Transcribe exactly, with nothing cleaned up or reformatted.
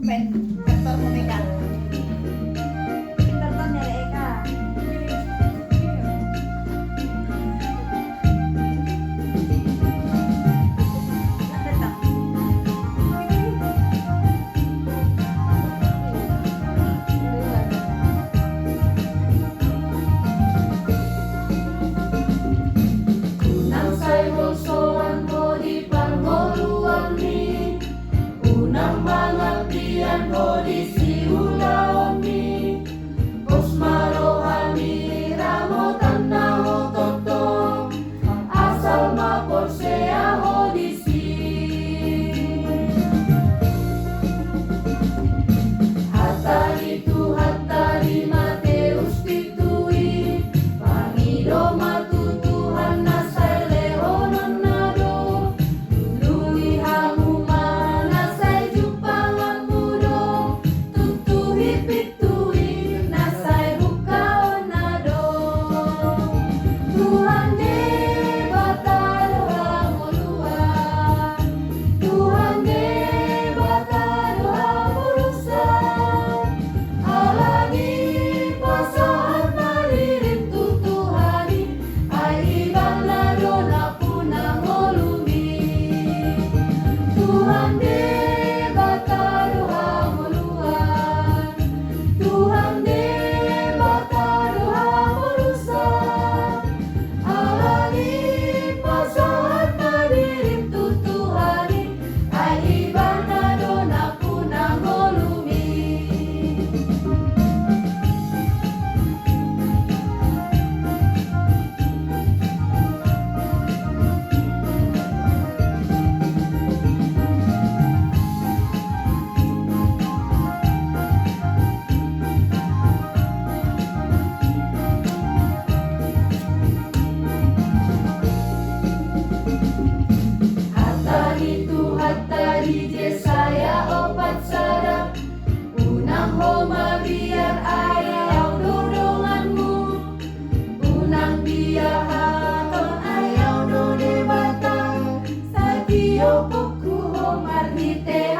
Pen, pintor mu, Mika. Pintor ton ya, Eka. Unang sai holsoan ho di parngoluanmi, unang mangalpian ho di siulaonmi. Pos ma rohami, ramotan na ho tongtong, asal ma porsea ho disi. Hata ni Tuhanta di Mateus pitu i, pangido ma tu Tuhan na sai lehononna do. Lului hamu ma na sai jumpanganmu do, tutu i pitu i na sai bukaonna do. Tuhan Debata do hangoluan, Tuhan Debata do haporusan. Alani pasahat ma dirim tu Tuhan i, ai Ibana do nampuna ngolumi. Tuhan Debata do hangoluan, Tuhan Debata do haporusan. Alani pasahat ma dirim tu Tuhan i, ai Ibana do nampuna ngolumi. Hata ni Tuhanta di Jesaya opat sada. Unang ho mabiar, ai Au do donganmu. Unang biar haton, ai Au do Debata. Satiop ho marhite